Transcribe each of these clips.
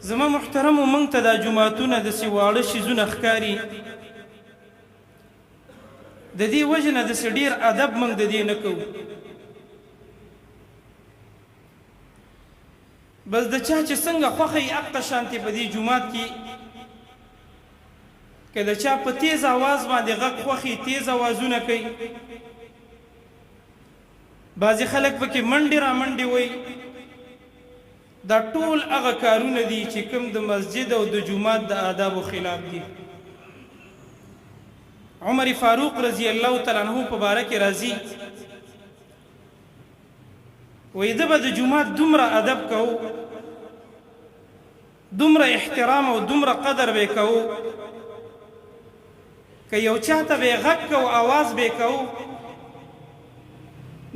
زما محترمو موږ ته دا جوماتونه داسې واړه شیزونه ښکاري، د دې وجې نه داسې ډېر ادب موږ د دې نه کوو. بس د چا چې څنګه خوښه وي اقه شانتې په دې جومات کې که د چا په تیز اواز باندې غږ خوښ وي تیز اوازونه کوي، بعضې خلک پکې منډې رامنډې وایي. دا ټول هغه کارونه دي چې کوم د مسجد او د جومات د آدابو خلاف دي. عمر فاروق رضی الله تعالی عنہ په باره کې راځي، وایي ده به د جومات دومره ادب کوو، دومره احترام او دومره قدر به کوو، که یو چاته به غږ کو، आवाज به کو،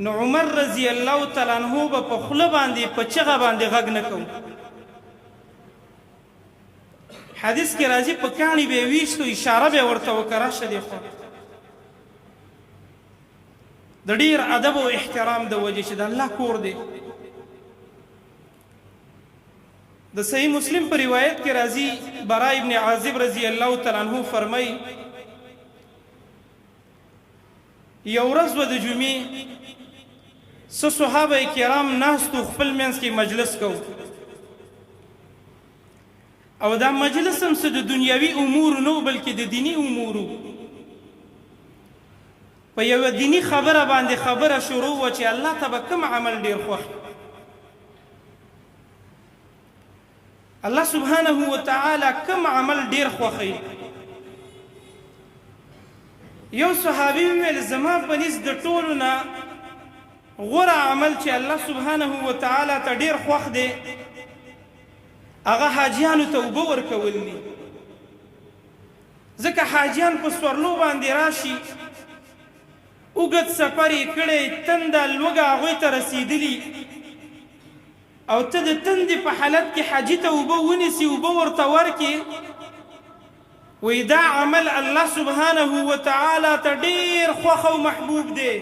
نو عمر رضی الله تعالی عنہ به په خوله باندې په چغه باندې غږ نه کو. حدیث کې راځي په کاڼي به ویشتو، اشاره به ورته وکړه راشه دی خو د ډیر ادب او احترام د وجې چې د الله کور دی. د صحیح مسلم په روایت کې راځي برا ابن عازب رضی الله تعالی عنہ فرمایي، یو ورځ و د جمعې څه صحابه کرام ناست وو، خپل منځ کې مجلس کو، او دا مجلس هم څه د دنیوي امور نه، بلکې د دیني امورو. په یوه دیني خبره باندې خبره شروع وه چې الله ته به کوم عمل ډیر خوښ، الله سبحانه وتعالی کوم عمل ډیر خوښي. یو صحابي ویل زما په نس د ټولو نه غوره عمل چې الله سبحانه وتعالی ته ډیر خوښ دی هغه حاجیانو ته اوبه ورکول دي، ځکه حاجیان په سورلو باندې راشي، اوږد سفر یې کړی، تنده لوږه هغوی ته رسېدلي، او ته د تندې په حالت کې حاجي ته اوبه ونیسي، اوبه ورته ورکې، وایي دا عمل الله سبحانه وتعالی ته ډېر خوښ او محبوب دی.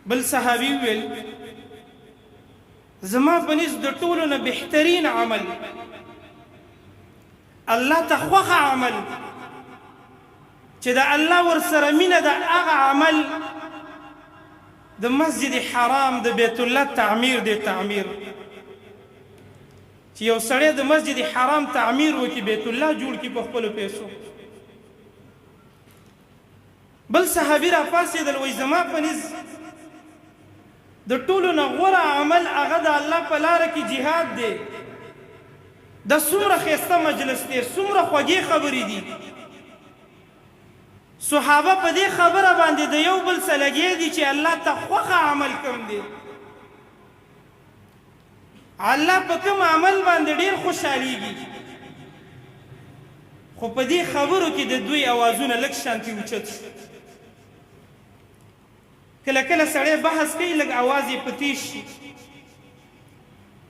بل صحابي وویل زما په نزد د ټولو نه بهترین عمل، الله ته خوښ عمل چې د الله ورسره مینه ده، هغه عمل د مسجد حرام د بیت الله تعمیر دی. تعمیر چې یو سړی د مسجد حرام تعمیر وکړي، بیت الله جوړ کړي په خپلو پیسو. بل صحابي راپاڅېدل، وایي زما په نزد د ټولو نه غوره عمل هغه د الله په لاره کې جهاد دی. دا څومره ښایسته مجلس دی، څومره خوږې خبرې دي. صحابه په دې خبره باندې د یو بل سره لګیا دي چې الله ته خوښه عمل کوم دی، الله په کوم عمل باندې ډیر خوشحالیږي. خو په دې خبرو کې د دوی اوازونه لږ شانتي اوچت شو. کله کله سړی بحث کوي، لږ اواز یې په تیز شي،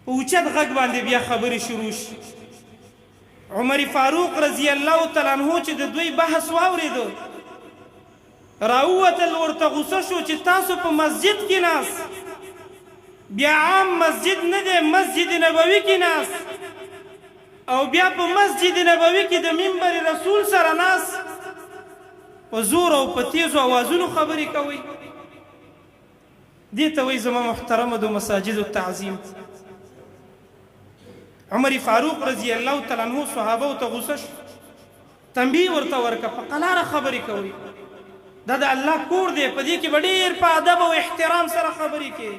په اوچت غږ باندې بیا خبرې شروع شي. عمر فاروق رضی الله تعالی عنہ چې د دوی بحث واورېده، راووتل، ورته غوسه شو چې تاسو په مسجد کې ناست، بیا عام مسجد نه دی، مسجد نبوي کې ناست، او بیا په مسجد نبوي کې د منبر رسول سره ناست، په زور او په تیزو اوازونو خبرې کوئ. دې ته وایي زما محترمه د مساجد التعظیم. عمر فاروق رضی الله تعالی عنہ صحابه ته غوسه شو، تنبیه ورته ورکړه، په قلاره خبرې کوئ، دا د الله کور دی، په دې کې به ډېر په ادب او احترام سره خبرې کوي.